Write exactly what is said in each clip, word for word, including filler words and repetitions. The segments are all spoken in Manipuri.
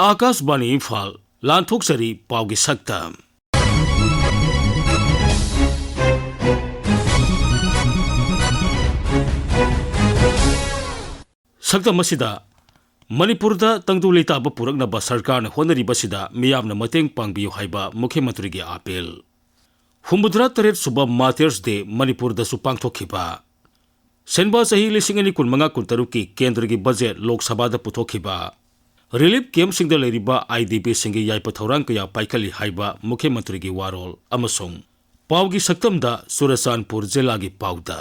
ꯑꯥꯀꯥꯁꯕꯥꯅꯤ ꯏꯝꯐꯥꯜ, ꯂꯥꯟꯊꯣꯛꯆꯔꯤ ꯄꯥꯎꯒꯤ ꯁꯛꯇꯝ꯫ ꯁꯛꯇꯝ ꯑꯁꯤꯗ ꯃꯅꯤꯄꯨꯔꯗ ꯇꯪꯗꯨ ꯂꯩꯇꯥꯕ ꯄꯨꯔꯛꯅꯕ ꯁꯔꯀꯥꯔꯅ ꯍꯣꯠꯅꯔꯤꯕꯁꯤꯗ ꯃꯤꯌꯥꯝꯅ ꯃꯇꯦꯡ ꯄꯥꯡꯕꯤꯌꯨ ꯍꯥꯏꯕ ꯃꯨꯈ꯭ꯌ ꯃꯟꯇ꯭ꯔꯤꯒꯤ ꯑꯥꯄꯦꯜ꯫ ꯍꯨꯝꯐꯨꯇꯔꯥ ꯇꯔꯦꯠ ꯁꯨꯕ Martyrs Day ꯃꯅꯤꯄꯨꯔꯗꯁꯨ ꯄꯥꯡꯊꯣꯛꯈꯤꯕ꯫ ꯁꯦꯟꯕꯥ ꯆꯍꯤ ꯂꯤꯁꯤꯡ ꯑꯅꯤ ꯀꯨꯟꯃꯉꯥ ꯀꯨꯟꯇꯔꯨꯛꯀꯤ ꯀꯦꯟꯗ꯭ꯔꯒꯤ ꯕꯖꯦꯠ ꯂꯣꯛ ꯁꯚꯥꯗ ꯄꯨꯊꯣꯛꯈꯤꯕ꯫ ꯔꯤꯂꯤꯐ ꯀꯦꯝꯞꯁꯤꯡꯗ ꯂꯩꯔꯤꯕ IDPꯁꯤꯡꯒꯤ ꯌꯥꯏꯐ ꯊꯧꯔꯥꯡ ꯀꯌꯥ ꯄꯥꯏꯈꯠꯂꯤ ꯍꯥꯏꯕ ꯃꯨꯈ꯭ꯌ ꯃꯟꯇ꯭ꯔꯤꯒꯤ ꯋꯥꯔꯣꯜ ꯑꯃꯁꯨꯡ ꯄꯥꯎꯒꯤ ꯁꯛꯇꯝꯗ ꯆꯨꯔꯆꯥꯟꯄꯨꯔ ꯖꯤꯂꯥꯒꯤ ꯄꯥꯎꯗ꯫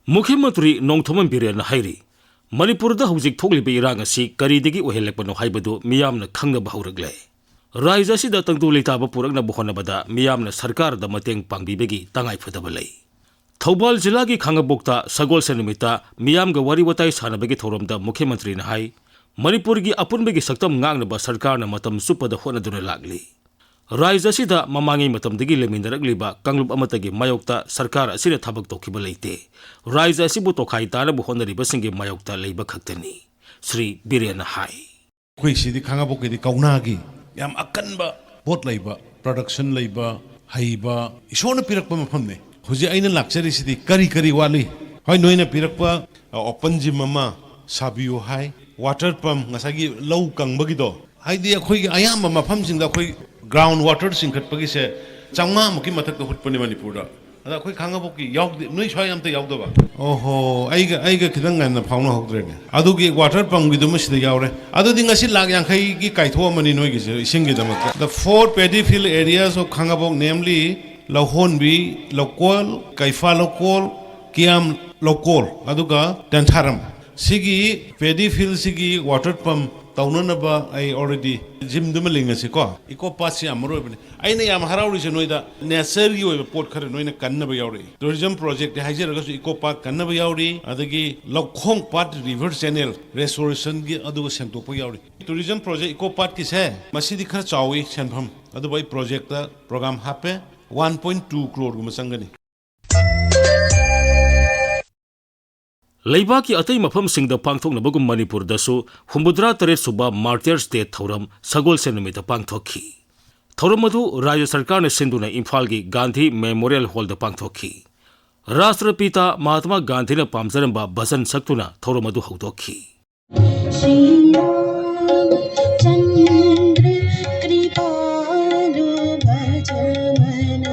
ꯃꯨꯈ꯭ꯌ ꯃꯟꯇ꯭ꯔꯤ ꯅꯣꯡꯊꯣꯝꯕꯝ ꯕꯤꯔꯦꯟꯅ ꯍꯥꯏꯔꯤ, ꯃꯅꯤꯄꯨꯔꯗ ꯍꯧꯖꯤꯛ ꯊꯣꯛꯂꯤꯕ ꯏꯔꯥꯡ ꯑꯁꯤ ꯀꯔꯤꯗꯒꯤ ꯑꯣꯏꯍꯜꯂꯛꯄꯅꯣ ꯍꯥꯏꯕꯗꯨ ꯃꯤꯌꯥꯝꯅ ꯈꯪꯅꯕ ꯍꯧꯔꯛꯂꯦ꯫ ꯔꯥꯖ꯭ꯌ ꯑꯁꯤꯗ ꯇꯪꯗꯨ ꯂꯩꯇꯥꯕ ꯄꯨꯔꯛꯅꯕ ꯍꯣꯠꯅꯕꯗ ꯃꯤꯌꯥꯝꯅ ꯁꯔꯀꯥꯔꯗ ꯃꯇꯦꯡ ꯄꯥꯡꯕꯤꯕꯒꯤ ꯇꯉꯥꯏꯐꯗꯕ ꯂꯩ꯫ ꯊꯧꯕꯥꯜ ꯖꯤꯂꯥꯒꯤ ꯈꯥꯉꯕꯣꯛꯇ ꯁꯒꯣꯜꯁꯦꯟ ꯅꯨꯃꯤꯠꯇ ꯃꯤꯌꯥꯝꯒ ꯋꯥꯔꯤ ꯋꯥꯇꯥꯏ ꯁꯥꯟꯅꯕꯒꯤ ꯊꯧꯔꯝꯗ ꯃꯨꯈ꯭ꯌ ꯃꯟꯇ꯭ꯔꯤꯅ ꯍꯥꯏ, ꯃꯅꯤꯄꯨꯔꯒꯤ ꯑꯄꯨꯟꯕꯒꯤ ꯁꯛꯇꯝ ꯉꯥꯛꯅꯕ ꯁꯔꯀꯥꯔꯅ ꯃꯇꯝ ꯆꯨꯞꯄꯗ ꯍꯣꯠꯅꯗꯨꯅ ꯂꯥꯛꯂꯤ꯫ ꯔꯥꯖ꯭ꯌ ꯑꯁꯤꯗ ꯃꯃꯥꯡꯉꯩ ꯃꯇꯝꯗꯒꯤ ꯂꯩꯃꯤꯟꯅꯔꯛꯂꯤꯕ ꯀꯥꯡꯂꯨꯞ ꯑꯃꯠꯇꯒꯤ ꯃꯥꯌꯣꯛꯇ ꯁꯔꯀꯥꯔ ꯑꯁꯤꯅ ꯊꯕꯛ ꯇꯧꯈꯤꯕ ꯂꯩꯇꯦ꯫ ꯔꯥꯖ꯭ꯌ ꯑꯁꯤꯕꯨ ꯇꯣꯈꯥꯏ ꯇꯥꯅꯕ ꯍꯣꯠꯅꯔꯤꯕꯁꯤꯡꯒꯤ ꯃꯥꯌꯣꯛꯇ ꯂꯩꯕ ꯈꯛꯇꯅꯤ, ꯁ꯭ꯔꯤ ꯕꯤꯔꯦꯟꯅ ꯍꯥꯏ꯫ ꯑꯩꯈꯣꯏ ꯁꯤꯗꯤ ꯈꯥꯉꯕꯣꯛꯀꯤꯗꯤ ꯀꯧꯅꯥꯒꯤ ꯌꯥꯝ ꯑꯀꯟꯕ ꯄꯣꯠ ꯂꯩꯕ, production ꯂꯩꯕ, ꯍꯩꯕ, ꯏꯁꯣꯔꯅ ꯄꯤꯔꯛꯄ ꯃꯐꯝꯅꯤ꯫ ꯍꯧꯖꯤꯛ ꯑꯩꯅ ꯂꯥꯛꯆꯔꯤꯁꯤꯗꯤ ꯀꯔꯤ ꯀꯔꯤ ꯋꯥꯠꯂꯤ? ꯍꯣꯏ, ꯅꯣꯏꯅ ꯄꯤꯔꯛꯄ, ꯑ, open gym ꯑꯃ ꯁꯥꯕꯤꯌꯨ ꯍꯥꯏ, water pump, ꯉꯁꯥꯏꯒꯤ ꯂꯧ ꯀꯪꯕꯒꯤꯗꯣ, ꯍꯥꯏꯗꯤ ꯑꯩꯈꯣꯏꯒꯤ ꯑꯌꯥꯝꯕ ꯃꯐꯝꯁꯤꯡꯗ ꯑꯩꯈꯣꯏ ground water ꯆꯤꯡꯈꯠꯄꯒꯤꯁꯦ ꯆꯥꯝꯃꯉꯥꯃꯨꯛꯀꯤ ꯃꯊꯛꯇ ꯍꯨꯠꯄꯅꯤ ꯃꯅꯤꯄꯨꯔꯗ꯫ ꯑꯗ ꯑꯩꯈꯣꯏ ꯈꯥꯉꯕꯣꯛꯀꯤ ꯌꯥꯎꯗꯦ, ꯅꯣꯏ ꯁ꯭ꯋꯥꯏ ꯑꯝꯇ ꯌꯥꯎꯗꯕ? ꯑꯣꯍꯣ, ꯑꯩꯒ, ꯑꯩꯒ ꯈꯤꯇꯪ ꯉꯟꯅ ꯐꯥꯎꯅꯍꯧꯗ꯭ꯔꯦꯅꯦ꯫ ꯑꯗꯨꯒꯤ water pumpꯒꯤꯗꯨꯃ ꯁꯤꯗ ꯌꯥꯎꯔꯦ꯫ ꯑꯗꯨꯗꯤ ꯉꯁꯤ ꯂꯥꯛ ꯌꯥꯡꯈꯩꯒꯤ ꯀꯥꯏꯊꯣꯛꯑꯝꯃꯅꯤ ꯅꯣꯏꯒꯤꯁꯦ ꯏꯁꯤꯡꯒꯤꯗꯃꯛꯇ꯫ The four paddy field areas of Khangabok, namely ꯂꯧꯍꯣꯟꯕꯤ ꯂꯧꯀꯣꯜ, ꯀꯩꯐꯥ ꯂꯧꯀꯣꯜ, ꯀꯤꯌꯥꯝ ꯂꯧꯀꯣꯜ, ꯑꯗꯨꯒ ꯇꯦꯟꯊꯥꯔꯝ꯫ ꯁꯤꯒꯤ paddy fieldꯁꯤꯒꯤ water pump ꯇꯧꯅꯅꯕ ꯑꯩ already gymꯗꯨꯃ ꯂꯤꯡꯉꯁꯤꯀꯣ꯫ Eco parkꯁꯤ ꯌꯥꯝ ꯃꯔꯨ ꯑꯣꯏꯕꯅꯤ꯫ ꯑꯩꯅ ꯌꯥꯝ ꯍꯔꯥꯎꯔꯤꯁꯦ ꯅꯣꯏꯗ natureꯒꯤ ꯑꯣꯏꯕ ꯄꯣꯠ ꯈꯔ ꯅꯣꯏꯅ ꯀꯟꯅꯕ ꯌꯥꯎꯔꯛꯏ꯫ Tourism projectꯇꯤ ꯍꯥꯏꯖꯔꯒꯁꯨ eco park ꯀꯟꯅꯕ ꯌꯥꯎꯔꯤ, ꯑꯗꯒꯤ ꯂꯧꯈꯣꯡ ꯄꯥꯠ river channel restorationꯒꯤ ꯑꯗꯨꯒ ꯁꯦꯡꯗꯣꯛꯄ ꯌꯥꯎꯔꯤ꯫ Tourism project eco parkꯀꯤꯁꯦ ꯃꯁꯤꯗꯤ ꯈꯔ ꯆꯥꯎꯏ ꯁꯦꯟꯐꯝ, ꯑꯗꯨꯕꯨ ꯑꯩ projectꯇ program ꯍꯥꯞꯄꯦ, one point two crore ꯒꯨꯝꯕ ꯆꯪꯒꯅꯤ꯫ ꯂꯩꯕꯥꯛꯀꯤ ꯑꯇꯩ ꯃꯐꯝꯁꯤꯡꯗ ꯄꯥꯡꯊꯣꯛꯅꯕꯒꯨꯝ ꯃꯅꯤꯄꯨꯔꯗꯁꯨ ꯍꯨꯝꯐꯨꯇꯔꯥ ꯇꯔꯦꯠ ꯁꯨꯕ Martyrs' Day ꯊꯧꯔꯝ ꯁꯒꯣꯜꯁꯦꯟ ꯅꯨꯃꯤꯠꯇ ꯄꯥꯡꯊꯣꯛꯈꯤ꯫ ꯊꯧꯔꯝ ꯑꯗꯨ ꯔꯥꯖ꯭ꯌ ꯁꯔꯀꯥꯔꯅ ꯁꯤꯟꯗꯨꯅ ꯏꯝꯐꯥꯜꯒꯤ ꯒꯥꯟꯙꯤ Memorial Hall-ꯗ ꯄꯥꯡꯊꯣꯛꯈꯤ꯫ ꯔꯥꯁꯇ꯭ꯔꯄꯤꯇꯥ ꯃꯍꯥꯇꯃꯥ ꯒꯥꯟꯙꯤꯅ ꯄꯥꯝꯖꯔꯝꯕ ꯚꯖꯟ ꯁꯛꯇꯨꯅ ꯊꯧꯔꯝ ꯑꯗꯨ ꯍꯧꯗꯣꯛꯈꯤ꯫ श्री रामचंद्र कृपालु भज मन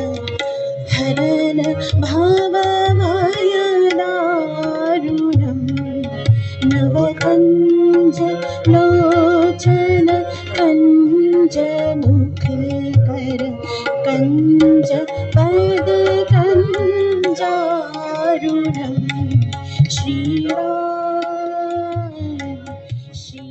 हरन भव भय दारुणम नव कंज लोचन कंज मुख कर कंज पद कंजारुणम श्री राम श्री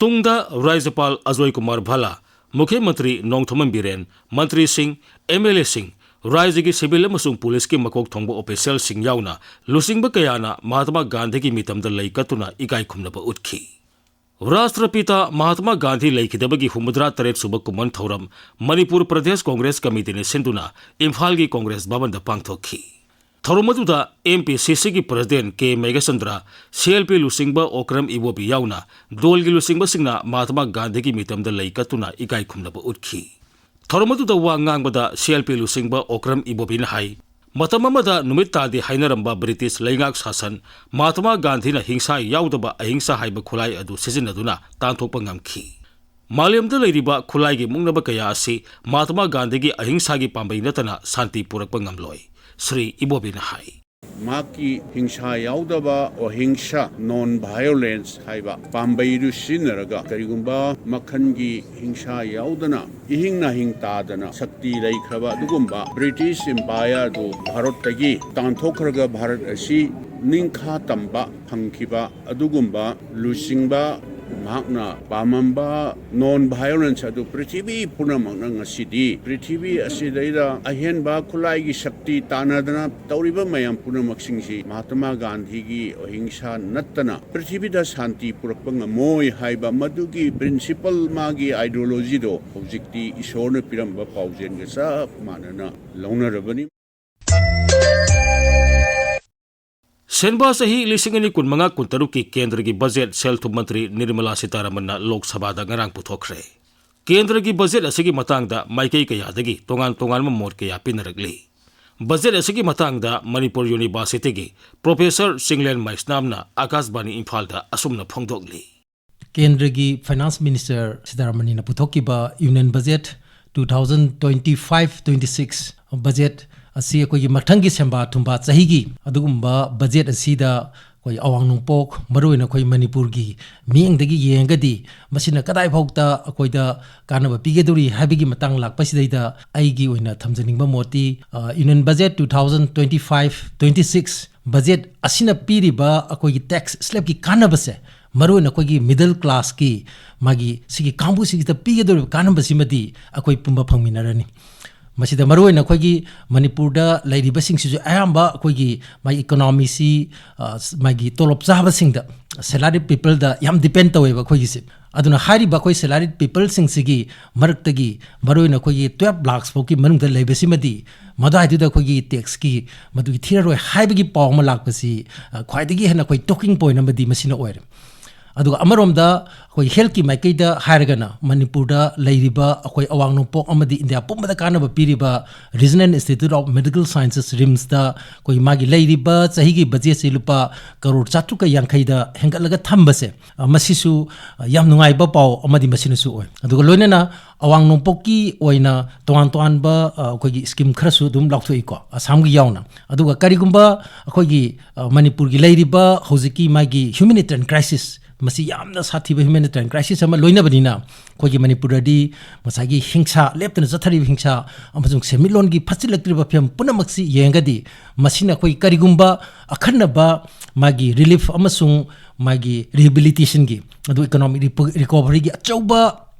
ꯇꯨꯡꯗ ꯔꯥꯖ꯭ꯌꯄꯥꯜ ꯑꯖꯣꯏ ꯀꯨꯃꯥꯔ ꯚꯜꯂꯥ, ꯃꯨꯈ꯭ꯌ ꯃꯟꯇ꯭ꯔꯤ ꯅꯣꯡꯊꯣꯝꯕꯝ ꯕꯤꯔꯦꯟ, ꯃꯟꯇ꯭ꯔꯤꯁꯤꯡ, ꯑꯦꯝ ꯑꯦꯜ ꯑꯦꯁꯤꯡ, ꯔꯥꯖ꯭ꯌꯒꯤ ꯁꯤꯚꯤꯜ ꯑꯃꯁꯨꯡ ꯄꯨꯂꯤꯁꯀꯤ ꯃꯀꯣꯛ ꯊꯣꯡꯕ ꯑꯣꯐꯤꯁꯤꯌꯦꯜꯁꯤꯡ ꯌꯥꯎꯅ ꯂꯨꯆꯤꯡꯕ ꯀꯌꯥꯅ ꯃꯍꯥꯇꯃꯥ ꯒꯥꯟꯙꯤꯒꯤ ꯃꯤꯇꯝꯗ ꯂꯩ ꯀꯠꯇꯨꯅ ꯏꯀꯥꯏ ꯈꯨꯝꯅꯕ ꯎꯠꯈꯤ꯫ ꯔꯥꯁꯇ꯭ꯔꯄꯤꯇꯥ ꯃꯍꯥꯇꯃꯥ ꯒꯥꯟꯙꯤ ꯂꯩꯈꯤꯗꯕꯒꯤ ꯍꯨꯝꯐꯨꯇꯔꯥ ꯇꯔꯦꯠ ꯁꯨꯕ ꯀꯨꯝꯑꯣꯟ ꯊꯧꯔꯝ ꯃꯅꯤꯄꯨꯔ ꯄ꯭ꯔꯗꯦꯁ ꯀꯣꯡꯒ꯭ꯔꯦꯁ ꯀꯃꯤꯇꯤꯅ ꯁꯤꯟꯗꯨꯅ ꯏꯝꯐꯥꯜꯒꯤ ꯀꯣꯡꯒ꯭ꯔꯦꯁ ꯚꯕꯟꯗ ꯄꯥꯡꯊꯣꯛꯈꯤ꯫ ꯊꯧꯔꯝ ꯑꯗꯨꯗ ꯑꯦꯝ ꯄꯤ ꯁꯤ ꯁꯤꯒꯤ ꯄ꯭ꯔꯁꯤꯗꯦꯟꯠ ꯀꯦ ꯃꯦꯘꯆꯟꯗ꯭ꯔ, ꯁꯤ ꯑꯦꯜ ꯄꯤ ꯂꯨꯆꯤꯡꯕ ꯑꯣꯀ꯭ꯔꯝ ꯏꯕꯣꯕꯤ ꯌꯥꯎꯅ ꯗꯣꯜꯒꯤ ꯂꯨꯆꯤꯡꯕꯁꯤꯡꯅ ꯃꯍꯥꯇꯃꯥ ꯒꯥꯟꯙꯤꯒꯤ ꯃꯤꯇꯝꯗ ꯂꯩ ꯀꯠꯇꯨꯅ ꯏꯀꯥꯏ ꯈꯨꯝꯅꯕ ꯎꯠꯈꯤ꯫ ꯊꯧꯔꯝ ꯑꯗꯨꯗ ꯋꯥ ꯉꯥꯡꯕꯗ ꯁꯤ ꯑꯦꯜ ꯄꯤ ꯂꯨꯆꯤꯡꯕ ꯑꯣꯀ꯭ꯔꯝ ꯏꯕꯣꯕꯤꯅ ꯍꯥꯏ, ꯃꯇꯝ ꯑꯃꯗ ꯅꯨꯃꯤꯠ ꯇꯥꯗꯦ ꯍꯥꯏꯅꯔꯝꯕ ꯕ꯭ꯔꯤꯇꯤꯁ ꯂꯩꯉꯥꯛ ꯁꯥꯁꯟ ꯃꯍꯥꯇꯃꯥ ꯒꯥꯟꯙꯤꯅ ꯍꯤꯡꯁꯥ ꯌꯥꯎꯗꯕ ꯑꯍꯤꯡꯁꯥ ꯍꯥꯏꯕ ꯈꯨꯠꯂꯥꯏ ꯑꯗꯨ ꯁꯤꯖꯤꯟꯅꯗꯨꯅ ꯇꯥꯟꯊꯣꯛꯄ ꯉꯝꯈꯤ꯫ ꯃꯥꯂꯦꯝꯗ ꯂꯩꯔꯤꯕ ꯈꯨꯠꯂꯥꯏꯒꯤ ꯃꯨꯛꯅꯕ ꯀꯌꯥ ꯑꯁꯤ ꯃꯍꯥꯇꯃꯥ ꯒꯥꯟꯙꯤꯒꯤ ꯑꯍꯤꯡꯁꯥꯒꯤ ꯄꯥꯝꯕꯩ ꯅꯠꯇꯅ ꯁꯥꯟꯇꯤ ꯄꯨꯔꯛꯄ ꯉꯝꯂꯣꯏ, ꯁ꯭ꯔꯤ ꯏꯕꯣꯕꯤꯅ ꯍꯥꯏ꯫ ꯃꯍꯥꯛꯀꯤ ꯍꯤꯡꯁꯥ ꯌꯥꯎꯗꯕ ꯑꯍꯤꯡꯁꯥ, non violence ꯍꯥꯏꯕ ꯄꯥꯝꯕꯩꯗꯨ ꯁꯤꯖꯤꯟꯅꯔꯒ ꯀꯔꯤꯒꯨꯝꯕ ꯃꯈꯜꯒꯤ ꯍꯤꯡꯁꯥ ꯌꯥꯎꯗꯅ ꯏꯍꯤꯡ ꯅꯥꯍꯤꯡ ꯇꯥꯗꯅ ꯁꯛꯇꯤ ꯂꯩꯈ꯭ꯔꯕ ꯑꯗꯨꯒꯨꯝꯕ ꯕ꯭ꯔꯤꯇꯤꯁ ꯏꯝꯄꯥꯌꯔ ꯑꯗꯨ ꯚꯥꯔꯠꯇꯒꯤ ꯇꯥꯟꯊꯣꯛꯈ꯭ꯔꯒ ꯚꯥꯔꯠ ꯑꯁꯤ ꯅꯤꯡꯈꯥ ꯇꯝꯕ ꯐꯪꯈꯤꯕ ꯑꯗꯨꯒꯨꯝꯕ ꯂꯨꯆꯤꯡꯕ ꯃꯍꯥꯛꯅ ꯄꯥꯝꯃꯝꯕ non violence ꯑꯗꯨ ꯄ꯭ꯔꯤꯊꯤꯕꯤ ꯄꯨꯝꯅꯃꯛꯅ ꯉꯁꯤꯗꯤ ꯄ꯭ꯔꯤꯊꯤꯕꯤ ꯑꯁꯤꯗꯩꯗ ꯑꯍꯦꯟꯕ ꯈꯨꯠꯂꯥꯏꯒꯤ ꯁꯛꯇꯤ ꯇꯥꯟꯅꯗꯅ ꯇꯧꯔꯤꯕ ꯃꯌꯥꯝ ꯄꯨꯝꯅꯃꯛꯁꯤꯡꯁꯤ ꯃꯍꯥꯇꯃꯥ ꯒꯥꯟꯙꯤꯒꯤ ꯑꯍꯤꯡꯁꯥ ꯅꯠꯇꯅ ꯄ꯭ꯔꯤꯊꯤꯕꯤꯗ ꯁꯥꯟꯇꯤ ꯄꯨꯔꯛꯄ ꯉꯝꯃꯣꯏ ꯍꯥꯏꯕ ꯃꯗꯨꯒꯤ principle, ꯃꯥꯒꯤ ideology ꯗꯣ ꯍꯧꯖꯤꯛꯇꯤ ꯏꯁꯣꯔꯅ ꯄꯤꯔꯝꯕ ꯄꯥꯎꯖꯦꯜꯒ ꯆꯞ ꯃꯥꯟꯅꯅ ꯂꯧꯅꯔꯕꯅꯤ꯫ ꯁꯦꯟꯕꯥ ꯆꯍꯤ ꯂꯤꯁꯤꯡ ꯑꯅꯤ ꯀꯨꯟꯃꯉꯥ ꯀꯨꯟꯇꯔꯨꯛꯀꯤ ꯀꯦꯟꯗ꯭ꯔꯒꯤ ꯕꯖꯦꯠ ꯁꯦꯜ ꯊꯨꯝ ꯃꯟꯇ꯭ꯔꯤ ꯅꯤꯔꯃꯂꯥ ꯁꯤꯇꯥꯔꯥꯃꯟꯅ ꯂꯣꯛ ꯁꯚꯥꯗ ꯉꯔꯥꯡ ꯄꯨꯊꯣꯛꯈ꯭ꯔꯦ꯫ ꯀꯦꯟꯗ꯭ꯔꯒꯤ ꯕꯖꯦꯠ ꯑꯁꯤꯒꯤ ꯃꯇꯥꯡꯗ ꯃꯥꯏꯀꯩ ꯀꯌꯥꯗꯒꯤ ꯇꯣꯉꯥꯟ ꯇꯣꯉꯥꯟꯕ ꯃꯣꯠ ꯀꯌꯥ ꯄꯤꯅꯔꯛꯂꯤ꯫ ꯕꯖꯦꯠ ꯑꯁꯤꯒꯤ ꯃꯇꯥꯡꯗ ꯃꯅꯤꯄꯨꯔ ꯌꯨꯅꯤꯚꯔꯁꯤꯇꯤꯒꯤ ꯄ꯭ꯔꯣꯐꯦꯁꯔ ꯆꯤꯡꯂꯦꯟ ꯃꯩꯁꯅꯥꯝꯅ ꯑꯥꯀꯥꯁꯕꯥꯅꯤ ꯏꯝꯐꯥꯜꯗ ꯑꯁꯨꯝꯅ ꯐꯣꯡꯗꯣꯛꯂꯤ꯫ ꯀꯦꯟꯗ꯭ꯔꯒꯤ ꯐꯥꯏꯅꯥꯟꯁ ꯃꯤꯅꯤꯁꯇꯔ ꯁꯤꯗꯥꯔꯥꯃꯟꯅꯤꯅ ꯄꯨꯊꯣꯛꯈꯤꯕ union budget two thousand twenty-five twenty-six budget ꯑꯁꯤ ꯑꯩꯈꯣꯏꯒꯤ ꯃꯊꯪꯒꯤ ꯁꯦꯝꯕꯥ ꯊꯨꯝꯕꯥ ꯆꯍꯤꯒꯤ ꯑꯗꯨꯒꯨꯝꯕ ꯕꯖꯦꯠ ꯑꯁꯤꯗ ꯑꯩꯈꯣꯏ ꯑꯋꯥꯡ ꯅꯣꯡꯄꯣꯛ, ꯃꯔꯨꯑꯣꯏꯅ ꯑꯩꯈꯣꯏ ꯃꯅꯤꯄꯨꯔꯒꯤ ꯃꯤꯠꯌꯦꯡꯗꯒꯤ ꯌꯦꯡꯉꯒꯗꯤ ꯃꯁꯤꯅ ꯀꯗꯥꯏ ꯐꯥꯎꯗ ꯑꯩꯈꯣꯏꯗ ꯀꯥꯟꯅꯕ ꯄꯤꯒꯗꯧꯔꯤ ꯍꯥꯏꯕꯒꯤ ꯃꯇꯥꯡ ꯂꯥꯛꯄꯁꯤꯗꯩꯗ ꯑꯩꯒꯤ ꯑꯣꯏꯅ ꯊꯝꯖꯅꯤꯡꯕ ꯃꯣꯠꯇꯤ, ꯑ, union budget two thousand twenty-five twenty-six budget ꯑꯁꯤꯅ ꯄꯤꯔꯤꯕ ꯑꯩꯈꯣꯏꯒꯤ ꯇꯦꯛꯁ ꯁ꯭ꯂꯦꯕꯀꯤ ꯀꯥꯟꯅꯕꯁꯦ, ꯃꯔꯨꯑꯣꯏꯅ ꯑꯩꯈꯣꯏꯒꯤ ꯃꯤꯗꯜ ꯀ꯭ꯂꯥꯁꯀꯤ ꯃꯥꯒꯤ ꯁꯤꯒꯤ ꯀꯥꯡꯕꯨꯁꯤꯒꯤꯗ ꯄꯤꯒꯗꯧꯔꯤꯕ ꯀꯥꯟꯅꯕꯁꯤꯃꯗꯤ ꯑꯩꯈꯣꯏ ꯄꯨꯝꯕ ꯐꯪꯃꯤꯟꯅꯔꯅꯤ꯫ ꯃꯁꯤꯗ ꯃꯔꯨꯑꯣꯏꯅ ꯑꯩꯈꯣꯏꯒꯤ ꯃꯅꯤꯄꯨꯔꯗ ꯂꯩꯔꯤꯕꯁꯤꯡꯁꯤꯁꯨ ꯑꯌꯥꯝꯕ ꯑꯩꯈꯣꯏꯒꯤ ꯃꯥꯒꯤ ꯏꯀꯣꯅꯣꯃꯤꯁꯤ, ꯑ, ꯃꯥꯒꯤ ꯇꯣꯂꯣꯞ ꯆꯥꯕꯁꯤꯡꯗ, ꯁꯦꯂꯥꯔꯤ ꯄꯤꯄꯜꯗ ꯌꯥꯝ ꯗꯤꯄꯦꯟ ꯇꯧꯋꯦꯕ ꯑꯩꯈꯣꯏꯒꯤꯁꯦ꯫ ꯑꯗꯨꯅ ꯍꯥꯏꯔꯤꯕ ꯑꯩꯈꯣꯏ ꯁꯦꯂꯥꯔꯤ ꯄꯤꯄꯜꯁꯤꯡꯁꯤꯒꯤ ꯃꯔꯛꯇꯒꯤ ꯃꯔꯨꯑꯣꯏꯅ ꯑꯩꯈꯣꯏꯒꯤ twelve lakhs ꯐꯥꯎꯒꯤ ꯃꯅꯨꯡꯗ ꯂꯩꯕꯁꯤꯃꯗꯤ ꯃꯗꯨꯋꯥꯏꯗꯨꯗ ꯑꯩꯈꯣꯏꯒꯤ ꯇꯦꯛꯁꯀꯤ ꯃꯗꯨꯒꯤ ꯊꯤꯔꯔꯣꯏ ꯍꯥꯏꯕꯒꯤ ꯄꯥꯎ ꯑꯃ ꯂꯥꯛꯄꯁꯤ, ꯑ, ꯈ꯭ꯋꯥꯏꯗꯒꯤ ꯍꯦꯟꯅ ꯑꯩꯈꯣꯏ ꯇꯣꯀꯤꯡ ꯄꯣꯏꯟ ꯑꯃꯗꯤ ꯃꯁꯤꯅ ꯑꯣꯏꯔꯦ꯫ ꯑꯗꯨꯒ ꯑꯃꯔꯣꯝꯗ ꯑꯩꯈꯣꯏ ꯍꯦꯜꯠꯀꯤ ꯃꯥꯏꯀꯩꯗ ꯍꯥꯏꯔꯒꯅ ꯃꯅꯤꯄꯨꯔꯗ ꯂꯩꯔꯤꯕ ꯑꯩꯈꯣꯏ ꯑꯋꯥꯡ ꯅꯣꯡꯄꯣꯛ ꯑꯃꯗꯤ ꯏꯟꯗꯤꯌꯥ ꯄꯨꯝꯕꯗ ꯀꯥꯟꯅꯕ ꯄꯤꯔꯤꯕ Regional Institute of Medical Sciences, ꯔꯤꯝꯁꯇ ꯑꯩꯈꯣꯏ ꯃꯥꯒꯤ ꯂꯩꯔꯤꯕ ꯆꯍꯤꯒꯤ ꯕꯖꯦꯠꯁꯤ ꯂꯨꯄꯥ ꯀꯔꯣꯔ ꯆꯥꯇ꯭ꯔꯨꯛꯀ ꯌꯥꯡꯈꯩꯗ ꯍꯦꯟꯒꯠꯂꯒ ꯊꯝꯕꯁꯦ, ꯑ, ꯃꯁꯤꯁꯨ, ꯑ, ꯌꯥꯝ ꯅꯨꯡꯉꯥꯏꯕ ꯄꯥꯎ ꯑꯃꯗꯤ ꯃꯁꯤꯅꯁꯨ ꯑꯣꯏ꯫ ꯑꯗꯨꯒ ꯂꯣꯏꯅꯅ ꯑꯋꯥꯡ ꯅꯣꯡꯄꯣꯛꯀꯤ ꯑꯣꯏꯅ ꯇꯣꯉꯥꯟ ꯇꯣꯉꯥꯟꯕ, ꯑ, ꯑꯩꯈꯣꯏꯒꯤ ꯁ꯭ꯀꯤꯝ ꯈꯔꯁꯨ ꯑꯗꯨꯝ ꯂꯥꯎꯊꯣꯛꯏꯀꯣ, ꯑꯁꯥꯝꯒꯤ ꯌꯥꯎꯅ꯫ ꯑꯗꯨꯒ ꯀꯔꯤꯒꯨꯝꯕ ꯑꯩꯈꯣꯏꯒꯤ, ꯑ, ꯃꯅꯤꯄꯨꯔꯒꯤ ꯂꯩꯔꯤꯕ ꯍꯧꯖꯤꯛꯀꯤ ꯃꯥꯒꯤ humanitarian crisis, ꯃꯁꯤ ꯌꯥꯝꯅ ꯁꯥꯊꯤꯕ humanitarian crisis ꯑꯃ ꯂꯣꯏꯅꯕꯅꯤꯅ, ꯑꯩꯈꯣꯏꯒꯤ ꯃꯅꯤꯄꯨꯔꯗꯗꯤ ꯉꯁꯥꯏꯒꯤ ꯍꯤꯡꯁꯥ, ꯂꯦꯞꯇꯅ ꯆꯠꯊꯔꯤꯕ ꯍꯤꯡꯁꯥ ꯑꯃꯁꯨꯡ ꯁꯦꯟꯃꯤꯠꯂꯣꯟꯒꯤ ꯐꯠꯆꯤꯜꯂꯛꯇ꯭ꯔꯤꯕ ꯐꯤꯕꯝ ꯄꯨꯝꯅꯃꯛꯁꯤ ꯌꯦꯡꯉꯒꯗꯤ, ꯃꯁꯤꯅ ꯑꯩꯈꯣꯏ ꯀꯔꯤꯒꯨꯝꯕ ꯑꯈꯟꯅꯕ ꯃꯥꯒꯤ relief ꯑꯃꯁꯨꯡ ꯃꯥꯒꯤ rehabilitationꯒꯤ, ꯑꯗꯨ economic repo-, recoveryꯒꯤ ꯑꯆꯧꯕ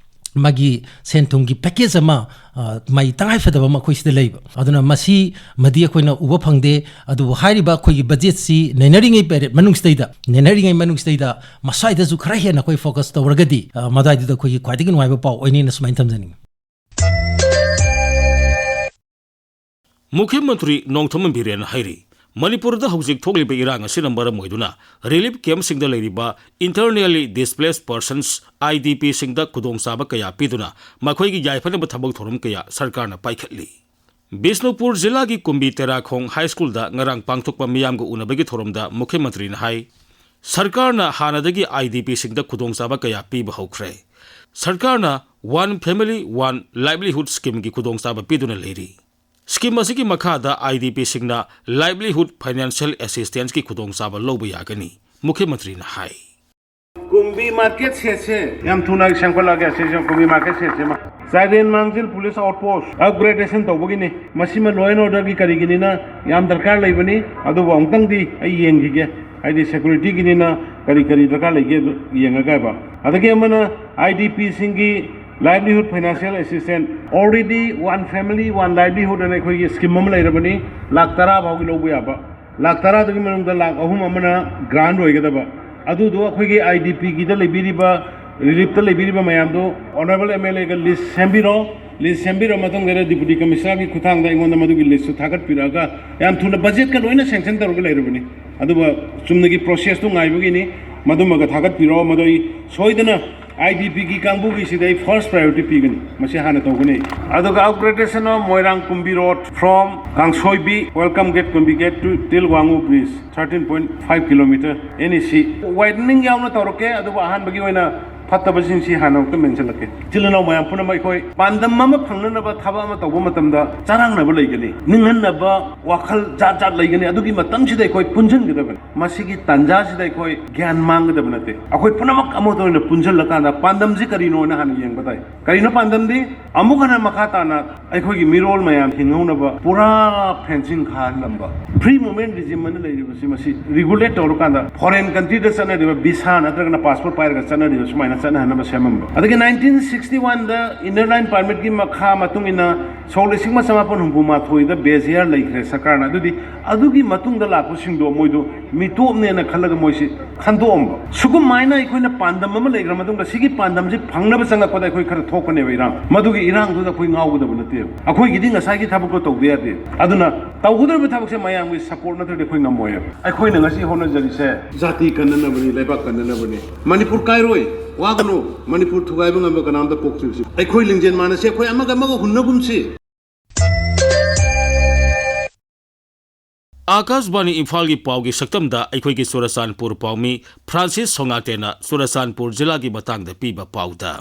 ꯃꯥꯒꯤ ꯁꯦꯟ ꯊꯨꯝꯒꯤ package ꯑꯃ, ꯑ, ꯃꯥꯒꯤ ꯇꯉꯥꯏꯐꯗꯕ ꯑꯃ ꯑꯩꯈꯣꯏ ꯁꯤꯗ ꯂꯩꯕ꯫ ꯑꯗꯨꯅ ꯃꯁꯤꯃꯗꯤ ꯑꯩꯈꯣꯏꯅ ꯎꯕ ꯐꯪꯗꯦ꯫ ꯑꯗꯨꯕꯨ ꯍꯥꯏꯔꯤꯕ ꯑꯩꯈꯣꯏꯒꯤ ꯕꯖꯦꯠꯁꯤ ꯅꯩꯅꯔꯤꯉꯩ period ꯃꯅꯨꯡꯁꯤꯗꯩꯗ, ꯅꯩꯅꯔꯤꯉꯩ ꯃꯅꯨꯡꯁꯤꯗꯩꯗ ꯃꯁ꯭ꯋꯥꯏꯗꯁꯨ ꯈꯔ ꯍꯦꯟꯅ ꯑꯩꯈꯣꯏ focus ꯇꯧꯔꯒꯗꯤ, ꯑ, ꯃꯗꯥꯏꯗꯨꯗ ꯑꯩꯈꯣꯏꯒꯤ ꯈ꯭ꯋꯥꯏꯗꯒꯤ ꯅꯨꯡꯉꯥꯏꯕ ꯄꯥꯎ ꯑꯣꯏꯅꯤꯅ ꯁꯨꯃꯥꯏꯅ ꯊꯝꯖꯅꯤꯡꯉꯤ꯫ ꯃꯨꯈ꯭ꯌ ꯃꯟꯇ꯭ꯔꯤ ꯅꯣꯡꯊꯣꯝꯕꯝ ꯕꯤꯔꯦꯟꯅ ꯍꯥꯏꯔꯤ, ꯃꯅꯤꯄꯨꯔꯗ ꯍꯧꯖꯤꯛ ꯊꯣꯛꯂꯤꯕ ꯏꯔꯥꯡ ꯑꯁꯤꯅ ꯃꯔꯝ ꯑꯣꯏꯗꯨꯅ relief camp ꯁꯤꯡꯗ ꯂꯩꯔꯤꯕ internally displaced persons, I D P ꯁꯤꯡꯗ ꯈꯨꯗꯣꯡꯆꯥꯕ ꯀꯌꯥ ꯄꯤꯗꯨꯅ ꯃꯈꯣꯏꯒꯤ ꯌꯥꯏꯐꯅꯕ ꯊꯕꯛ ꯊꯧꯔꯝ ꯀꯌꯥ ꯁꯔꯀꯥꯔꯅ ꯄꯥꯏꯈꯠꯂꯤ꯫ ꯕꯤꯁꯅꯨꯄꯨꯔ ꯖꯤꯂꯥꯒꯤ ꯀꯨꯝꯕꯤ ꯇꯦꯔꯥꯈꯣꯡ ꯍꯥꯏ ꯁ꯭ꯀꯨꯜꯗ ꯉꯔꯥꯡ ꯄꯥꯡꯊꯣꯛꯄ ꯃꯤꯌꯥꯝꯒ ꯎꯅꯕꯒꯤ ꯊꯧꯔꯝꯗ ꯃꯨꯈ꯭ꯌ ꯃꯟꯇ꯭ꯔꯤꯅ ꯍꯥꯏ, ꯁꯔꯀꯥꯔꯅ ꯍꯥꯟꯅꯗꯒꯤ I D P ꯁꯤꯡꯗ ꯈꯨꯗꯣꯡꯆꯥꯕ ꯀꯌꯥ ꯄꯤꯕ ꯍꯧꯈ꯭ꯔꯦ꯫ ꯁꯔꯀꯥꯔꯅ One Family One Livelihood Scheme ꯒꯤ ꯈꯨꯗꯣꯡꯆꯥꯕ ꯄꯤꯗꯨꯅ ꯂꯩꯔꯤ꯫ Scheme ꯑꯁꯤꯒꯤ ꯃꯈꯥꯗ I D P ꯁꯤꯡꯅ livelihood financial assistance ꯀꯤ ꯈꯨꯗꯣꯡꯆꯥꯕ ꯂꯧꯕ ꯌꯥꯒꯅꯤ, ꯃꯨꯈ꯭ꯌ ꯃꯟꯇ꯭ꯔꯤꯅ ꯍꯥꯏ꯫ ꯀꯨꯝꯕꯤ ꯃꯥꯔꯀꯦꯠ ꯁꯦꯠꯁꯦ ꯌꯥꯝ ꯊꯨꯅ ꯁꯦꯝꯒꯠꯂꯛꯑꯒꯦ꯫ ꯑꯁꯤꯁꯨ ꯀꯨꯝꯕꯤ ꯃꯥꯔꯀꯦꯠ ꯁꯦꯠꯁꯤꯃ ꯆꯥꯏꯔꯦꯟ ꯃꯥꯡꯖꯤꯜ ꯄꯨꯂꯤꯁ ꯑꯥꯎꯠ ꯄꯣꯁ ꯑꯞꯒ꯭ꯔꯦꯗꯦꯁꯟ ꯇꯧꯕꯒꯤꯅꯤ꯫ ꯃꯁꯤꯃ ꯂꯣ ꯑꯦꯟ ꯑꯣꯔꯗꯔꯒꯤ ꯀꯔꯤꯒꯤꯅꯤꯅ ꯌꯥꯝ ꯗꯔꯀꯥꯔ ꯂꯩꯕꯅꯤ꯫ ꯑꯗꯨꯕꯨ ꯑꯃꯨꯛꯇꯪꯗꯤ ꯑꯩ ꯌꯦꯡꯈꯤꯒꯦ, ꯍꯥꯏꯗꯤ ꯁꯦꯀ꯭ꯌꯨꯔꯤꯇꯤꯒꯤꯅꯤꯅ ꯀꯔꯤ ꯀꯔꯤ ꯗꯔꯀꯥꯔ ꯂꯩꯒꯦ ꯑꯗꯨ ꯌꯦꯡꯉꯒ ꯍꯥꯏꯕ꯫ ꯑꯗꯒꯤ ꯑꯃꯅ I D P ꯁꯤꯡꯒꯤ livelihood financial assistance, already One Family One Livelihood ꯑꯅ ꯑꯩꯈꯣꯏꯒꯤ ꯁ꯭ꯀꯤꯝ ꯑꯃ ꯂꯩꯔꯕꯅꯤ, ꯂꯥꯛ ꯇꯔꯥ ꯐꯥꯎꯒꯤ ꯂꯧꯕ ꯌꯥꯕ꯫ ꯂꯥꯛ ꯇꯔꯥꯗꯨꯒꯤ ꯃꯅꯨꯡꯗ ꯂꯥꯛ ꯑꯍꯨꯝ ꯑꯃꯅ ꯒ꯭ꯔꯥꯟ ꯑꯣꯏꯒꯗꯕ꯫ ꯑꯗꯨꯗꯣ ꯑꯩꯈꯣꯏꯒꯤ I D P ꯒꯤꯗ ꯂꯩꯕꯤꯔꯤꯕ, ꯔꯤꯂꯤꯐꯇ ꯂꯩꯕꯤꯔꯤꯕ ꯃꯌꯥꯝꯗꯣ ꯑꯣꯅꯔꯦꯕꯜ M L A ꯒ ꯂꯤꯁ ꯁꯦꯝꯕꯤꯔꯣ꯫ ꯂꯤꯁ ꯁꯦꯝꯕꯤꯔ ꯃꯇꯨꯡꯗ ꯗꯤꯄꯨꯇꯤ ꯀꯃꯤꯁꯅꯔꯒꯤ ꯈꯨꯠꯊꯥꯡꯗ ꯑꯩꯉꯣꯟꯗ ꯃꯗꯨꯒꯤ ꯂꯤꯁꯇꯨ ꯊꯥꯒꯠꯄꯤꯔꯛꯑꯒ ꯌꯥꯝ ꯊꯨꯅ ꯕꯖꯦꯠꯀ ꯂꯣꯏꯅ ꯁꯦꯡꯁꯟ ꯇꯧꯔꯒ ꯂꯩꯔꯕꯅꯤ꯫ ꯑꯗꯨꯒ ꯆꯨꯝꯅꯒꯤ ꯄ꯭ꯔꯣꯁꯦꯁꯇꯨ ꯉꯥꯏꯕꯒꯤꯅꯤ꯫ ꯃꯗꯨꯃꯒ ꯊꯥꯒꯠꯄꯤꯔꯛꯑꯣ꯫ ꯃꯗꯨ ꯑꯩ ꯁꯣꯏꯗꯅ I D P ꯒꯤ ꯀꯥꯡꯕꯨꯒꯤꯁꯤꯗ ꯑꯩ ꯐꯥꯔꯁ ꯄ꯭ꯔꯥꯏꯌꯣꯔꯤꯇꯤ ꯄꯤꯒꯅꯤ꯫ ꯃꯁꯤ ꯍꯥꯟꯅ ꯇꯧꯒꯅꯤ꯫ ꯑꯗꯨꯒ upgradation of Moirang Kumbi Road from Kangsoibi, Welcome Gate, Kumbi Gate to till Wangu Bridge, thirteen point five kilometer N E C widening ꯌꯥꯎꯅ ꯇꯧꯔꯛꯀꯦ꯫ ꯑꯗꯨꯕꯨ ꯑꯍꯥꯟꯕꯒꯤ ꯑꯣꯏꯅ ꯐꯠꯇꯕꯁꯤꯡꯁꯤ ꯍꯥꯟꯅ ꯑꯃꯨꯛꯇ ꯃꯦꯟꯁꯤꯜꯂꯛꯀꯦ꯫ ꯏꯆꯤꯜ ꯏꯅꯥꯎ ꯃꯌꯥꯝ ꯄꯨꯝꯅꯃꯛ ꯑꯩꯈꯣꯏ ꯄꯥꯟꯗꯝ ꯑꯃ ꯐꯪꯅꯅꯕ ꯊꯕꯛ ꯑꯃ ꯇꯧꯕ ꯃꯇꯝꯗ ꯆꯔꯥꯡꯅꯕ ꯂꯩꯒꯅꯤ, ꯅꯤꯡꯍꯟꯅꯕ ꯋꯥꯈꯜ ꯖꯥꯠ ꯖꯥꯠ ꯂꯩꯒꯅꯤ꯫ ꯑꯗꯨꯒꯤ ꯃꯇꯝꯁꯤꯗ ꯑꯩꯈꯣꯏ ꯄꯨꯟꯁꯤꯟꯒꯗꯕꯅꯤ꯫ ꯃꯁꯤꯒꯤ ꯇꯥꯟꯖꯥꯁꯤꯗ ꯑꯩꯈꯣꯏ ꯒ꯭ꯌꯥꯟ ꯃꯥꯡꯒꯗꯕ ꯅꯠꯇꯦ꯫ ꯑꯩꯈꯣꯏ ꯄꯨꯝꯅꯃꯛ ꯑꯃꯠꯇ ꯑꯣꯏꯅ ꯄꯨꯟꯁꯤꯜꯂꯀꯥꯟꯗ ꯄꯥꯟꯗꯝꯁꯤ ꯀꯔꯤꯅꯣꯅ ꯍꯥꯟꯅ ꯌꯦꯡꯕ ꯇꯥꯏ꯫ ꯀꯔꯤꯅꯣ ꯄꯥꯟꯗꯝꯗꯤ? ꯑꯃꯨꯛ ꯍꯟꯅ ꯃꯈꯥ ꯇꯥꯅ ꯑꯩꯈꯣꯏꯒꯤ ꯃꯤꯔꯣꯜ ꯃꯌꯥꯝ ꯍꯤꯡꯍꯧꯅꯕ ꯄꯨꯔꯥ ꯐꯦꯟꯁꯤꯡ ꯈꯥꯍꯜꯂꯝꯕ, ꯐ꯭ꯔꯤ ꯃꯨꯚꯃꯦꯟ ꯔꯤꯖꯤꯝ ꯑꯅ ꯂꯩꯔꯤꯕꯁꯤ ꯃꯁꯤ ꯔꯤꯒꯨꯂꯦꯠ ꯇꯧꯔꯀꯥꯟꯗ ꯐꯣꯔꯦꯟ ꯀꯟꯇ꯭ꯔꯤꯗ ꯆꯠꯅꯔꯤꯕ ꯚꯤꯁꯥ ꯅꯠꯇ꯭ꯔꯒꯅ ꯄꯥꯁꯄꯣꯔꯠ ꯄꯥꯏꯔꯒ ꯆꯠꯅꯔꯤꯕ ꯁꯨꯃꯥꯏꯅ ꯆꯠꯅꯍꯟꯅꯕ ꯁꯦꯝꯃꯝꯕ꯫ ꯑꯗꯒꯤ ꯅꯥꯏꯟꯇꯤꯟ ꯁꯤꯛꯁꯇꯤ ꯋꯥꯟꯗ Inner Line Permitꯀꯤ ꯃꯈꯥ ꯃꯇꯨꯡ ꯏꯟꯅ ꯁꯣꯛ ꯂꯤꯁꯤꯡ ꯑꯃ ꯆꯃꯥꯄꯟ ꯍꯨꯝꯐꯨ ꯃꯥꯊꯣꯏꯗ base year ꯂꯩꯈ꯭ꯔꯦ ꯁꯔꯀꯥꯔꯅ꯫ ꯑꯗꯨꯗꯤ ꯑꯗꯨꯒꯤ ꯃꯇꯨꯡꯗ ꯂꯥꯛꯄꯁꯤꯡꯗꯣ ꯃꯣꯏꯗꯣ ꯃꯤꯇꯣꯞꯅꯦꯅ ꯈꯜꯂꯒ ꯃꯣꯏꯁꯤ ꯈꯟꯗꯣꯛꯑꯝꯕ꯫ ꯁꯨꯒꯨꯝꯃꯥꯏꯅ ꯑꯩꯈꯣꯏꯅ ꯄꯥꯟꯗꯝ ꯑꯃ ꯂꯩꯈ꯭ꯔ ꯃꯇꯨꯡꯗ ꯁꯤꯒꯤ ꯄꯥꯟꯗꯝꯁꯤ ꯐꯪꯅꯕ ꯆꯪꯉꯛꯄꯗ ꯑꯩꯈꯣꯏ ꯈꯔ ꯊꯣꯛꯄꯅꯦꯕ ꯏꯔꯥꯡ꯫ ꯃꯗꯨꯒꯤ ꯏꯔꯥꯡꯗꯨꯗ ꯑꯩꯈꯣꯏ ꯉꯥꯎꯒꯗꯕ ꯅꯠꯇꯦꯕ꯫ ꯑꯩꯈꯣꯏꯒꯤꯗꯤ ꯉꯁꯥꯏꯒꯤ ꯊꯕꯛꯇꯣ ꯇꯧꯗ ꯌꯥꯗꯦ꯫ ꯑꯗꯨꯅ ꯇꯧꯒꯗꯧꯔꯤꯕ ꯊꯕꯛꯁꯦ ꯃꯌꯥꯝꯒꯤ support ꯅꯠꯇ꯭ꯔꯗꯤ ꯑꯩꯈꯣꯏ ꯉꯝꯃꯣꯏꯕ꯫ ꯑꯩꯈꯣꯏꯅ ꯉꯁꯤ ꯍꯣꯠꯅꯖꯔꯤꯁꯦ ꯖꯥꯇꯤ ꯀꯟꯅꯅꯕꯅꯤ, ꯂꯩꯕꯥꯛ ꯀꯟꯅꯅꯕꯅꯤ꯫ ꯃꯅꯤꯄꯨꯔ ꯀꯥꯏꯔꯣꯏ, ꯋꯥꯒꯅꯨ꯫ ꯃꯅꯤꯄꯨꯔ ꯊꯨꯒꯥꯏꯕ ꯉꯝꯕ ꯀꯅꯥꯝꯇ ꯄꯣꯛꯇ꯭ꯔꯤꯕꯁꯤ꯫ ꯑꯩꯈꯣꯏ ꯂꯤꯡꯖꯦꯜ ꯃꯥꯟꯅꯁꯤ, ꯑꯩꯈꯣꯏ ꯑꯃꯒ ꯑꯃꯒ ꯍꯨꯟꯅꯒꯨꯝꯁꯤ꯫ ꯑꯥꯀꯥꯁꯕꯥꯅꯤ ꯏꯝꯐꯥꯜꯒꯤ ꯄꯥꯎꯒꯤ ꯁꯛꯇꯝꯗ ꯑꯩꯈꯣꯏꯒꯤ ꯆꯨꯔꯆꯥꯟꯄꯨꯔ ꯄꯥꯎꯃꯤ ꯐ꯭ꯔꯥꯟꯁꯤꯁ ꯁꯣꯉꯥꯇꯦꯅ ꯆꯨꯔꯆꯥꯟꯄꯨꯔ ꯖꯤꯂꯥꯒꯤ ꯃꯇꯥꯡꯗ ꯄꯤꯕ ꯄꯥꯎꯗ꯫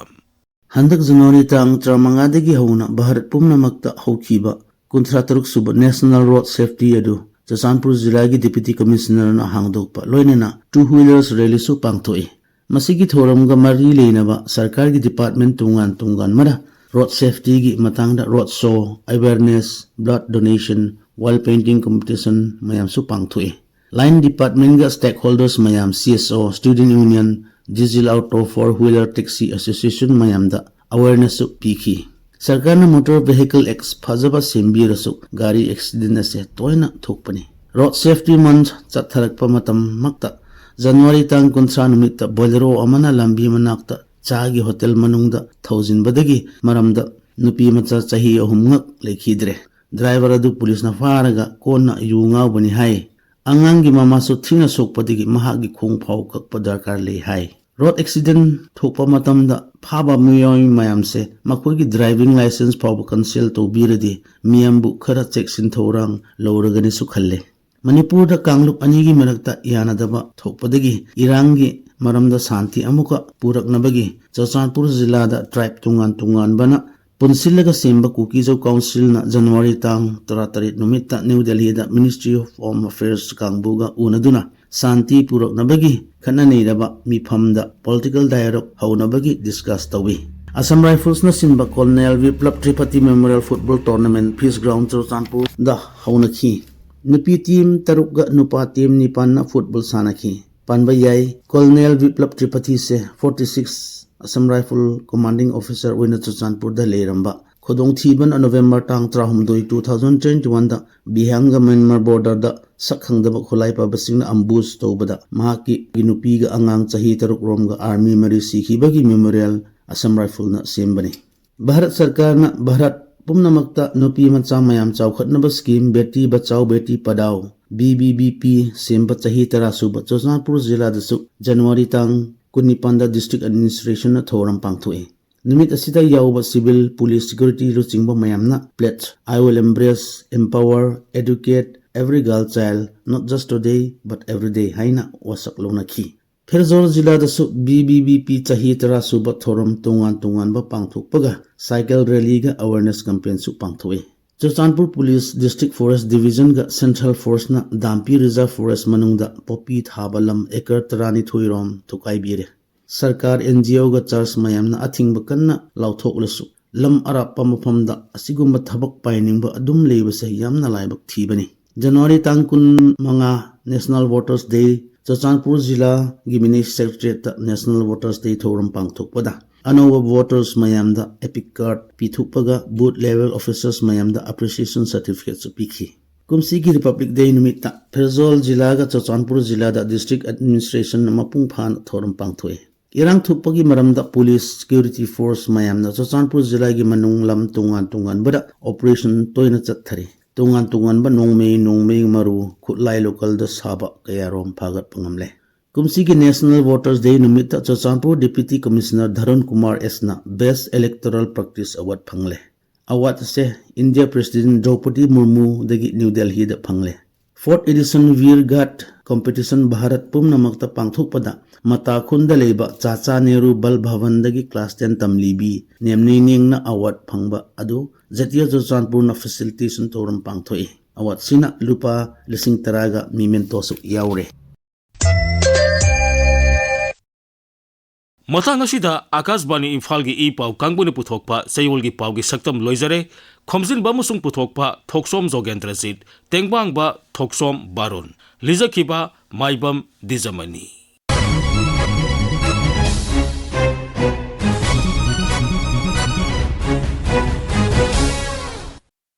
ꯍꯟꯗꯛ ꯖꯅꯋꯥꯔꯤ ꯇꯥꯡ ꯇꯔꯥꯃꯉꯥꯗꯒꯤ ꯍꯧꯅ ꯚꯥꯔꯠ ꯄꯨꯝꯅꯃꯛꯇ ꯍꯧꯈꯤꯕ ꯀꯨꯟꯊ꯭ꯔꯥ ꯇꯔꯨꯛ ꯁꯨꯕ National Road Safety ꯑꯗꯨ ꯆꯨꯔꯆꯥꯟꯄꯨꯔ ꯖꯤꯂꯥꯒꯤ Deputy Commissionerꯅ ꯍꯥꯡꯗꯣꯛꯄ ꯂꯣꯏꯅꯅ two wheelers rallyꯁꯨ ꯄꯥꯡꯊꯣꯛꯏ꯫ ꯃꯁꯤꯒꯤ ꯊꯧꯔꯝꯒ ꯃꯔꯤ ꯂꯩꯅꯕ ꯁꯔꯀꯥꯔꯒꯤ department ꯇꯣꯉꯥꯟ ꯇꯣꯉꯥꯟꯕꯅ road safetyꯒꯤ ꯃꯇꯥꯡꯗ road show, awareness, blood donation, wall painting competition ꯃꯌꯥꯝꯁꯨ ꯄꯥꯡꯊꯣꯛꯏ꯫ Line departmentꯒ stakeholders ꯃꯌꯥꯝ, C S O, Student Union, Diesel Auto, Four Wheeler Taxi Association ꯃꯌꯥꯝꯗ awarenessꯁꯨ ꯄꯤꯈꯤ꯫ ꯁꯔꯀꯥꯔꯅ Motor Vehicle Act ꯐꯖꯕ ꯁꯦꯝꯕꯤꯔꯁꯨ ꯒꯥꯔꯤ accident ꯑꯁꯦ ꯇꯣꯏꯅ ꯊꯣꯛꯄꯅꯤ꯫ Road Safety Month ꯆꯠꯊꯔꯛꯄ ꯃꯇꯝꯃꯛꯇ ꯖꯅꯋꯥꯔꯤ ꯇꯥꯡ ꯀꯨꯟꯊ꯭ꯔꯥ ꯅꯨꯃꯤꯠꯇ Bolero ꯑꯃꯅ ꯂꯝꯕꯤ ꯃꯅꯥꯛꯇ ꯆꯥꯒꯤ hotel ꯃꯅꯨꯡꯗ ꯊꯧꯖꯤꯟꯕꯗꯒꯤ ꯃꯔꯝꯗ ꯅꯨꯄꯤ ꯃꯆꯥ ꯆꯍꯤ ꯑꯍꯨꯝ ꯉꯛ ꯂꯩꯈꯤꯗ꯭ꯔꯦ꯫ Driver ꯑꯗꯨ ꯄꯨꯂꯤꯁꯅ ꯐꯥꯔꯒ ꯀꯣꯟꯅ ꯌꯨ ꯉꯥꯎꯕꯅꯤ ꯍꯥꯏ꯫ ꯑꯉꯥꯡꯒꯤ ꯃꯃꯥꯁꯨ ꯊꯤꯅ ꯁꯣꯛꯄꯗꯒꯤ ꯃꯍꯥꯛꯀꯤ ꯈꯣꯡ ꯐꯥꯎ ꯀꯛꯄ ꯗꯔꯀꯥꯔ ꯂꯩ ꯍꯥꯏ꯫ Road accident ꯊꯣꯛꯄ ꯃꯇꯝꯗ ꯐꯥꯕ ꯃꯤꯑꯣꯏ ꯃꯌꯥꯝꯁꯦ ꯃꯈꯣꯏꯒꯤ driving licence ꯐꯥꯎꯕ cancel ꯇꯧꯕꯤꯔꯗꯤ ꯃꯤꯌꯥꯝꯕꯨ ꯈꯔ ꯆꯦꯛꯁꯤꯟ ꯊꯧꯔꯥꯡ ꯂꯧꯔꯒꯅꯤꯁꯨ ꯈꯜꯂꯦ꯫ ꯃꯅꯤꯄꯨꯔꯗ ꯀꯥꯡꯂꯨꯞ ꯑꯅꯤꯒꯤ ꯃꯔꯛꯇ ꯌꯥꯅꯗꯕ ꯊꯣꯛꯄꯗꯒꯤ ꯏꯔꯥꯡꯒꯤ ꯃꯔꯝꯗ ꯁꯥꯟꯇꯤ ꯑꯃꯨꯛꯀ ꯄꯨꯔꯛꯅꯕꯒꯤ ꯆꯨꯔꯆꯥꯟꯄꯨꯔ ꯖꯤꯂꯥꯗ tribe ꯇꯣꯉꯥꯟ ꯇꯣꯉꯥꯟꯕꯅ ꯄꯨꯟꯁꯤꯜꯂꯒ ꯁꯦꯝꯕ ꯀꯨꯀꯤꯖꯧ ꯀꯥꯎꯟꯁꯤꯜꯅ ꯖꯅꯋꯥꯔꯤ ꯇꯥꯡ ꯇꯔꯥꯇꯔꯦꯠ ꯅꯨꯃꯤꯠꯇ ꯅ꯭ꯌꯨ ꯗꯦꯜꯍꯤꯗ Ministry of Home Affairs ꯀꯥꯡꯕꯨꯒ ꯎꯅꯗꯨꯅ ꯁꯥꯟꯇꯤ ꯄꯨꯔꯛꯅꯕꯒꯤ ꯈꯠꯅ ꯅꯩꯅꯕ ꯃꯤꯐꯝꯗ political dialogue ꯍꯧꯅꯕꯒꯤ discuss ꯇꯧꯏ꯫ Assam Riflesꯅ ꯁꯤꯟꯕ Colonel Biplab Tripathi Memorial Football Tournament Peace Ground ꯆꯨꯔꯆꯥꯟꯄꯨꯔꯗ ꯍꯧꯅꯈꯤ꯫ ꯅꯨꯄꯤ team ꯇꯔꯨꯛꯀ ꯅꯨꯄꯥ team ꯅꯤꯄꯥꯟꯅ football ꯁꯥꯟꯅꯈꯤ꯫ ꯄꯥꯟꯕ ꯌꯥꯏ꯫ Colonel ꯕꯤꯄ꯭ꯂꯕ ꯇ꯭ꯔꯤꯄꯥꯊꯤꯁꯦ forty six Assam Rifle Commanding Officer ꯑꯣꯏꯅ ꯆꯨꯔꯆꯥꯟꯄꯨꯔꯗ ꯂꯩꯔꯝꯕ, ꯈꯨꯗꯣꯡꯊꯤꯕꯅ November ꯇꯥꯡ ꯇꯔꯥꯍꯨꯝꯗꯣꯏ, two thousand twenty one ꯗ ꯕꯤꯍꯥꯔꯒ ꯃ꯭ꯌꯥꯟꯃꯥꯔ border ꯗ ꯁꯛ ꯈꯪꯗꯕ ꯈꯨꯠꯂꯥꯏ ꯄꯥꯏꯕꯁꯤꯡꯅ ambush ꯇꯧꯕꯗ ꯃꯍꯥꯛꯀꯤ ꯅꯨꯄꯤꯒ ꯑꯉꯥꯡ ꯆꯍꯤ ꯇꯔꯨꯛ ꯔꯣꯝꯒ army ꯃꯔꯤ ꯁꯤꯈꯤꯕꯒꯤ memorial Assam Rifle ꯅ ꯁꯦꯝꯕꯅꯤ꯫ ꯚꯥꯔꯠ ꯁꯔꯀꯥꯔꯅ ꯚꯥꯔꯠ ꯄꯨꯝꯅꯃꯛꯇ ꯅꯨꯄꯤ ꯃꯆꯥ ꯃꯌꯥꯝ ꯆꯥꯎꯈꯠꯅꯕ scheme Beti Bachao Beti Padhao, B B B P, ꯁꯦꯝꯕ ꯆꯍꯤ ꯇꯔꯥ ꯁꯨꯕ ꯆꯨꯔꯆꯥꯟꯄꯨꯔ ꯖꯤꯂꯥꯗꯁꯨ January ꯇꯥꯡ ꯀꯨꯟꯅꯤꯄꯥꯟꯗ district administration ꯅ ꯊꯧꯔꯝ ꯄꯥꯡꯊꯣꯛꯏ꯫ ꯅꯨꯃꯤꯠ ꯑꯁꯤꯗ ꯌꯥꯎꯕ civil, police, security ꯂꯨꯆꯤꯡꯕ ꯃꯌꯥꯝꯅ pledge, "I will embrace, empower, educate every girl child, not just today but every day" ꯍꯥꯏꯅ ꯋꯥꯁꯛ ꯂꯧꯅꯈꯤ꯫ Pherzawl ꯖꯤꯂꯥꯗꯁꯨ B B B P ꯆꯍꯤ ꯇꯔꯥ ꯁꯨꯕ ꯊꯧꯔꯝ ꯇꯣꯉꯥꯟ ꯇꯣꯉꯥꯟꯕ ꯄꯥꯡꯊꯣꯛꯄꯒ cycle rally ꯒ awareness campaign ꯁꯨ ꯄꯥꯡꯊꯣꯛꯏ꯫ Churachandpur Police, District Forest Division ꯒ Central Force ꯅ ꯗꯥꯝꯄꯤ Reserve Forest ꯃꯅꯨꯡꯗ ꯄꯣꯄꯤ ꯊꯥꯕ ꯂꯝ acre ꯇꯔꯥꯅꯤꯊꯣꯏ ꯔꯣꯝ ꯊꯨꯒꯥꯏꯕꯤꯔꯦ꯫ ꯁꯔꯀꯥꯔ, N G O ꯒ church ꯃꯌꯥꯝꯅ ꯑꯊꯤꯡꯕ ꯀꯟꯅ ꯂꯥꯎꯊꯣꯛꯂꯁꯨ, ꯂꯝ ꯑꯔꯥꯞꯄ ꯃꯐꯝꯗ ꯑꯁꯤꯒꯨꯝꯕ ꯊꯕꯛ ꯄꯥꯏꯅꯤꯡꯕ ꯑꯗꯨꯝ ꯂꯩꯕꯁꯦ ꯌꯥꯝꯅ ꯂꯥꯏꯕꯛ ꯊꯤꯕꯅꯤ꯫ January ꯇꯥꯡ ꯀꯨꯟꯃꯉꯥ, National Voters Day, ꯆꯨꯔꯆꯥꯟꯄꯨꯔ ꯖꯤꯂꯥꯒꯤ Mini Secretariat ꯇ National Voters Day ꯊꯧꯔꯝ ꯄꯥꯡꯊꯣꯛꯄꯗ ꯑꯅꯧꯕ voters ꯃꯌꯥꯝꯗ epic card ꯄꯤꯊꯣꯛꯄꯒ booth level officers ꯃꯌꯥꯝꯗ appreciation certificate ꯁꯨ ꯄꯤꯈꯤ꯫ ꯀꯨꯝꯁꯤꯒꯤ Republic Day ꯅꯨꯃꯤꯠꯇ ꯐꯦꯔꯖꯣꯜ ꯖꯤꯂꯥꯒ ꯆꯨꯔꯆꯥꯟꯄꯨꯔ ꯖꯤꯂꯥꯗ district administration ꯅ ꯃꯄꯨꯡ ꯐꯥꯅ ꯊꯧꯔꯝ ꯄꯥꯡꯊꯣꯛꯏ꯫ ꯏꯔꯥꯡ ꯊꯣꯛꯄꯒꯤ ꯃꯔꯝꯗ police, security force ꯃꯌꯥꯝꯅ ꯆꯨꯔꯆꯥꯟꯄꯨꯔ ꯖꯤꯂꯥꯒꯤ ꯃꯅꯨꯡ ꯂꯝ ꯇꯣꯉꯥꯟ ꯇꯣꯉꯥꯟꯕꯗ operation ꯇꯣꯏꯅ ꯆꯠꯊꯔꯤ꯫ ꯇꯣꯉꯥꯟ ꯇꯣꯉꯥꯟꯕ ꯅꯣꯡꯃꯩ, ꯅꯣꯡꯃꯩ ꯃꯔꯨ, ꯈꯨꯠꯂꯥꯏ local ꯗ ꯁꯥꯕ ꯀꯌꯥꯔꯣꯝ ꯐꯥꯒꯠꯄ ꯉꯝꯂꯦ꯫ ꯀꯨꯝꯁꯤꯒꯤ National Voters Day ꯅꯨꯃꯤꯠꯇ Churachandpur Deputy Commissioner ꯙꯔꯨꯟ Kumar S ꯅ Best Electoral Practice Award ꯐꯪꯂꯦ꯫ Award ꯑꯁꯦ India President ꯗ꯭ꯔꯧꯄꯗꯤ ꯃꯨꯔꯃꯨꯗꯒꯤ New Delhi ꯗ ꯐꯪꯂꯦ꯫ Fourth edition Veer Ghat competition Bharat ꯄꯨꯝꯅꯃꯛꯇ ꯄꯥꯡꯊꯣꯛꯄꯗ ꯃꯇꯥꯈꯨꯟꯗ ꯂꯩꯕ ꯆꯥꯆꯥ ꯅꯦꯍꯔꯨ ꯕꯜ ꯚꯕꯟꯗꯒꯤ class ten ꯇꯝꯂꯤꯕꯤ ꯅꯦꯝꯅꯩ ꯅꯦꯡꯅ award ꯐꯪꯕ ꯑꯗꯨ ꯖꯇꯤꯌꯥ ꯆꯨꯔꯆꯥꯟꯄꯨꯔꯅ facilitation ꯊꯧꯔꯝ ꯄꯥꯡꯊꯣꯛꯏ꯫ Award ꯁꯤꯅ ꯂꯨꯄꯥ ꯂꯤꯁꯤꯡ ꯇꯔꯥꯒ memento ꯁꯨ ꯌꯥꯎꯔꯦ꯫ ꯃꯇꯥꯡ ꯑꯁꯤꯗ ꯑꯀꯥꯁꯕꯥꯅꯤ ꯏꯝꯐꯥꯜꯒꯤ ꯏ ꯄꯥꯎ ꯀꯥꯡꯕꯨꯅ ꯄꯨꯊꯣꯛꯄ ꯆꯌꯣꯜꯒꯤ ꯄꯥꯎꯒꯤ ꯁꯛꯇꯝ ꯂꯣꯏꯖꯔꯦ꯫ ꯈꯣꯝꯖꯤꯟꯕ ꯑꯃꯁꯨꯡ ꯄꯨꯊꯣꯛꯄ ꯊꯣꯛꯆꯣꯝ ꯖꯣꯒꯦꯟꯗ꯭ꯔꯖꯤꯠ, ꯇꯦꯡꯕꯥꯡꯕ ꯊꯣꯛꯆꯣꯝ ꯕꯥꯔꯨꯟ, ꯂꯤꯖꯈꯤꯕ ꯃꯥꯏꯕꯝ ꯗꯤꯖꯃꯅꯤ꯫